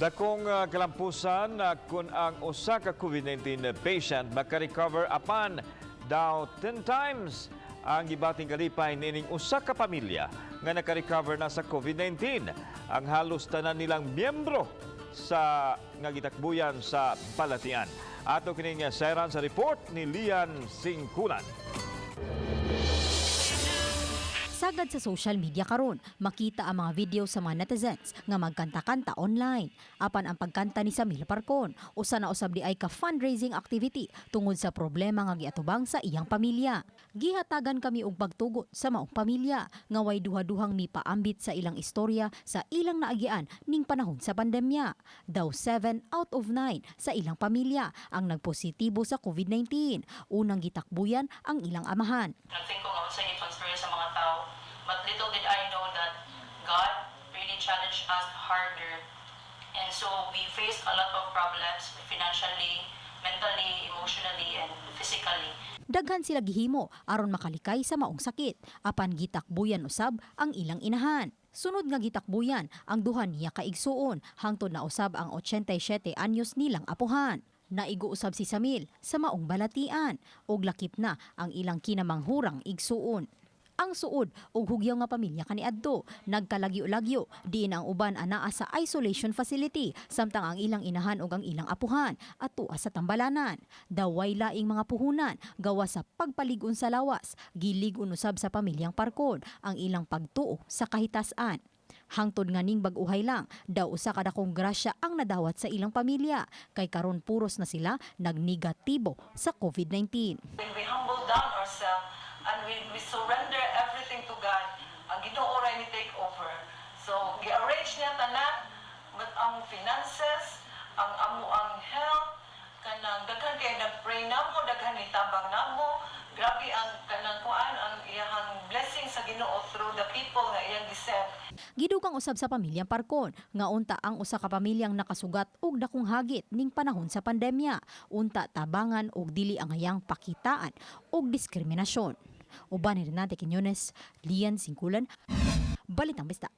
Dakong kalampusan kung ang usa ka COVID-19 patient makarecover, apan daw 10 times ang gibating kalipay niining usa ka pamilya nga nakarecover na sa COVID-19. Ang halos tanan nilang miyembro sa nga gitakbuyan sa balatian. Ato kining sayran sa report ni Lian Singkulan. Sagad sa social media karon, makita ang mga video sa mga netizens nga magkanta-kanta online. Apan ang pagkanta ni Samil Parcon, usa na usab diay ka fundraising activity tungod sa problema nga giatubang sa iyang pamilya. Gihatagan kami og pagtugot sa maong pamilya nga way duha-duhang mipaambit sa ilang istorya sa ilang naagian ning panahon sa pandemya. Daw 7 out of 9 sa ilang pamilya ang nagpositibo sa COVID-19. Unang gitakbuyan ang ilang amahan. Nag-think ko nga sa ipag-story sa mga tao. But little did I know that God really challenged us harder. And so we faced a lot of problems financially, mentally, emotionally, and physically. Daghan sila gihimo aron makalikay sa maong sakit, apan gitakbuyan usab ang ilang inahan. Sunod nga gitakbuyan ang duha niya ka igsuon, hangtod na usab ang 87 anyos nilang apuhan. Naigo usab si Samil sa maong balatian ug lakip na ang ilang kinamanghurang igsuon. Ang suod ug hugyaw nga pamilya kaniadto nagkalagyo-lagyo, diin ang uban anaa sa isolation facility, samtang ang ilang inahan ug ang ilang apuhan atua sa tambalanan. Daway laing mga puhunan gawa sa pagpalig-on sa lawas, gilig-on usab sa pamilyang Parkon ang ilang pagtuo sa kahitasan. Hangtod nga ning bag-uhay lang, daw usa ka dakong grasya ang nadawat sa ilang pamilya kay karon puros na sila nagnegatibo sa COVID-19. When we humble down ourselves and we surrender everything to God, ang Ginoo ra ni take over. So, gi-arrange niya tanan, but ang finances, ang amo ang health, kanang daghan kay nag-pray namo, daghan ni tabang namo. Grabe ang kanang kuan, ang iyahang blessing sa Ginoo through the people nga iyang gisend. Gidugang usab sa pamilyang Parkon nga unta ang usa ka pamilyang nakasugat og dakong hagit ning panahon sa pandemya, unta tabangan og dili angayang pakitaan og diskriminasyon. Uban ni Renate Quiñones, Lian Singkulan, Balitang Bisdak.